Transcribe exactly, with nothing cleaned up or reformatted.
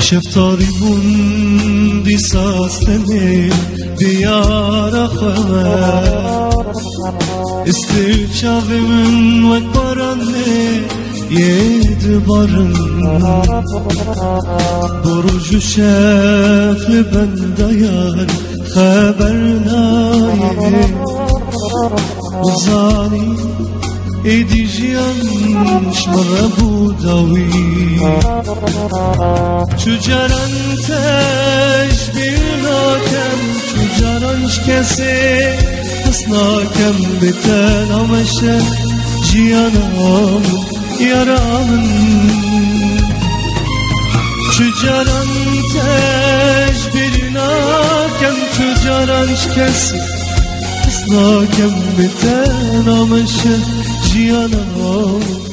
Şeftalî bûn dîsa stenê diyara xwe. Îstir çavê min wek baranê yê dibarin. Bo roj û şef li benda yar xeber nayê. Zanî êdî jiyan ji min re bû dawî. Çu caran te ji bîr nakem, çu caran ji kesê his nakem, bê te nameşe jiyana min, yara min. Çu caran te ji bîr nakem, çu caran ji kesê his nakem, bê te nameşe jiyana min.